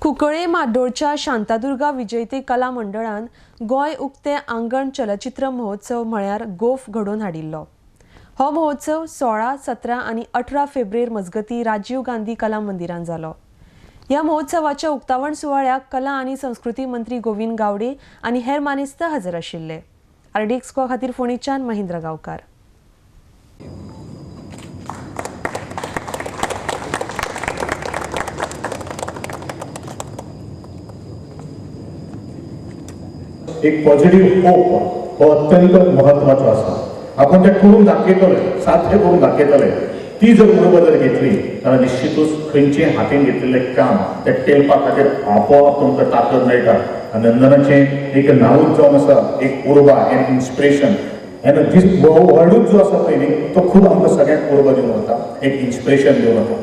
कुंकळे म्हाड्डोळच्या शांतादुर्गा विजयते कला मंडळान गोंय उक्ते आंगण चलचित्र महोत्सव म्हळ्यार गोफ घडोवन हाडिल्लो. हो महोत्सव 16, 17 आनी 18 फेब्रुवारी मजगती राजीव गांधी कला मंदिरान जालो. ह्या महोत्सवाच्या उक्तावण सुवाळ्याक कला आनी संस्कृती मंत्री गोविंद गावडे आनी हेर मानेस्त हजर आशिल्ले. आरडीएक्स गोवा खातीर फोंडेच्यान महेंद्र गांवकार. एक पॉझिटिव्ह होप हो अत्यंत महत्वाचो आसा. आपण ते करून दाखयतले, साध्य करून दाखयतले. ती जर उर्बा जर घेतली जाल्यार निश्चितूच खंयचें हातीन घेतिल्लें काम तें पेलपा खातीर आपोआप तुमकां ताकद मेळटा. आनी नंदनाचें एक नांवूच जावन आसा एक उर्बा, एन इन्स्पिरेशन. एन्ड दीस वर्डूच जो आसा पळय न्ही तो खूब आमकां सगळ्यांक उर्बा दिवन वता, एक इन्स्पिरेशन दिवन वता.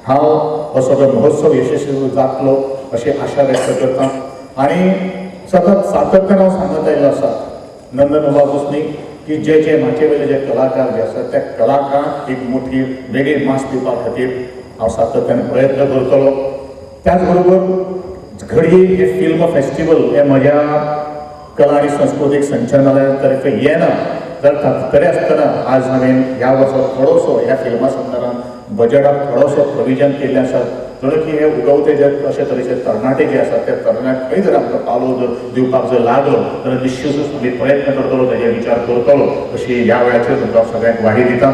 हांव हो सगळो महोत्सव यशस्वी जातलो अशी आशा व्यक्त करता. आनी सतत सातत्यान हांव सांगत आयिल्लो आसा नंदन बाबूच न्ही की जे जे माचये वयले जे कलाकार जे आसात त्या कलाकारांक एक मोठी वेगळी मास दिवपा खातीर हांव सातत्यान प्रयत्न करतलो. त्याच बरोबर घडये हे फिल्म फेस्टिवल हे म्हज्या कला आनी संस्कृतीक संचालनालया तर्फे येना जाल्यार तरी आसतना आज हांवें ह्या वर्सा थोडोसो ह्या फिल्मा संदर्भात बजटाक थोडोसो प्रोविजन केल्लें आसा, जणू की हे उगवते जे अशे तरेचे तरणाटे जे आसात त्या तरणाट्यांक खंय जर आमकां पालो जर दिवपाक जर लागलो जाल्यार निश्चितूच आमी प्रयत्न करतलो, तेजेर विचार करतलो अशी ह्या वेळाचेर तुमकां सगळ्यांक ग्वाही दिता.